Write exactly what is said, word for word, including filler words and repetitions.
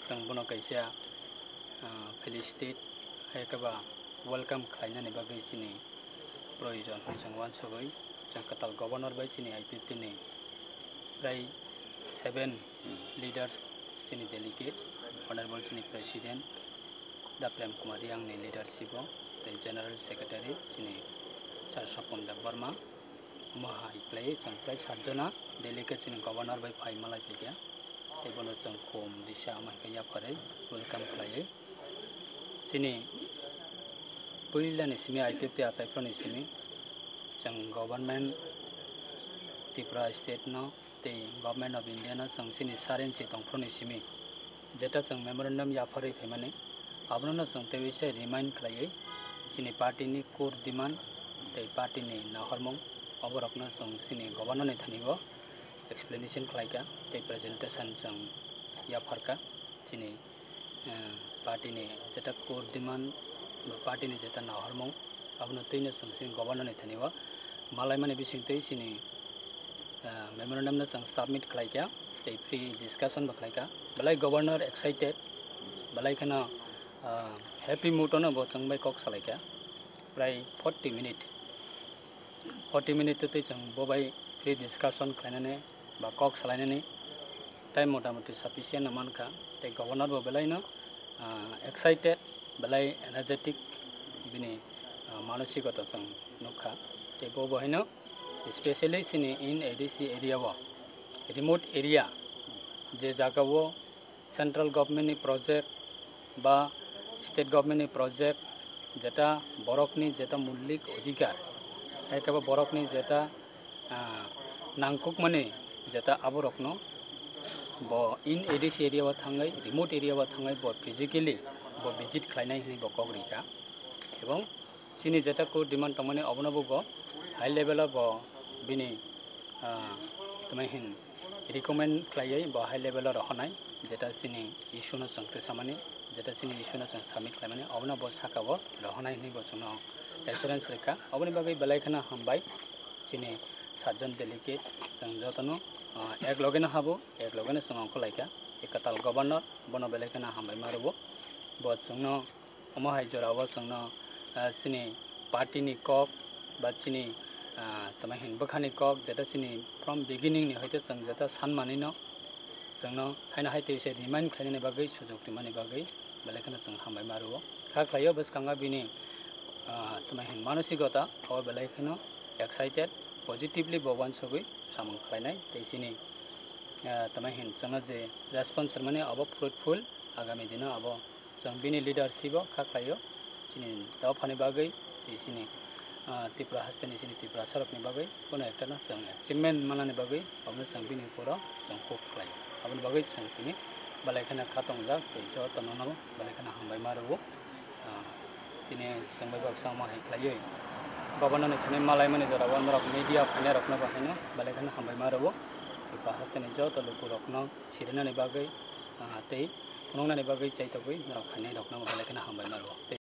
Chwng bono kaisa, ah, felicitate hai khe ba welcome khlainani bagwi chini proyojon hwnwi chwng uansugwi chwng kwtal governor bai chini I P F T ni prai seven leaders, chini delegate, honorable chini president Da Prem Kumar Reang ni leadership o, tei general secretary chini sir Sopon Debbarma, omo hai khlai chwng prai sat jona delegate chini governor bai phai malai phaikha. Tei bono chwng khum risa omo hai khe yapharwi welcome khlaiwi. Chini puila ni simi I P F T achai phano ni simi chwng government Tripura state no tei government of India no chwng chini sarensi tongphuru ni simi jeta chwng memorandum yapharwi phaimani, abono no chwng teiwi se remind khlaiwi chini party ni core demand tei party ni nahormung oborokno chwng chini governor ni thani o explanation khlaikha tei presentation chwng yapharkha chini, eh, party ni jeta core demand ba party ni jeta nahormung abono twino chwng chini governor ni thani o malaimani bisingtwi chini, ah, memorandum no chwng submit khlaikha tei pre discussion bo khlaikha. Belai governor excited, belai kheno, ah, happy mood ono bo chwng bai kok salaikha. Prai forty minute, forty minute twi chwng bo bai pre discussion khlainani ba kok salainani time motamuti sufficient no mankha. Tei governor bo belai no, ah, excited, belai energetic bini, ah, manosikota chwng nukha. Tei bo bo haino specially chini in A D C area o, remote area, je jaga o central government ni project ba state government ni project jeta borokni jeta mulik odhikar, hai khe bo borokni jeta, ah, nangkukmani jeta aborokno bo in A D C area o thangwi, remote area o thangwi bo physically bo visit khlainai hwnwi bo kok rikha. Ebong chini jeta core demand tongmani obono bo high level o bo bini, ah, tamo hin recommend khlaiwi bo high level o rohornai, jeta chini issue no chwng twsamani, jeta chini issue no chwng submit khlaimani, obono bo saka o rohornai hwnwi bo chwngno assurance rwkha. Oboni bagwi belai kheno hambai chini satjon delegate, chwng jotono, ah, ek loge no habo, ek loge no chwng ongkhorlaikha. Kwtal governor bono belai kheno hambai ma rwo. Bo chwngno omo hai jora o chwngno, ah, chini party ni kok ba chini, ah, tamo hin bwkhani kok, jeta chini from beginning ni hoite chwng jeta san manwi no chwngno haino hai twi se remind khlainani bagwi, sujok rimani bagwi belai kheno chwng hambai ma rwo. Kha khlaio bwskango bini, ah, tamo hin manosikota o belai kheno excited, positively bo uansugwi samung khlainai tei chini, ah, tamo hin chwngno je response rwmani abo fruitful. Agami dino abo chwng bini leadership o kha khlaio, chini dophani bagwi tei chini, ah, Tripura hasteni chini Tiprasarokni bagwi kuno ekta no chwng achievement manani bagwi abono chwng bini ukoro chwng hope khlaio. Aboni bagwi chwng tini belai kheno kha tongjak tei jotono no belai kheno hambai ma rwo. Ah, tini chwng bai baksa omo hai khlaiwi governor ni thani malaimani jora o norok media phainairokno bo haino belai kheno hambai ma rwo. Tripura hasteni joto lukurokno sirinani bagwi, ah, tei phunuknani bagwi chaitokgwi norok phainairokno belai kheno hambai ma rwo.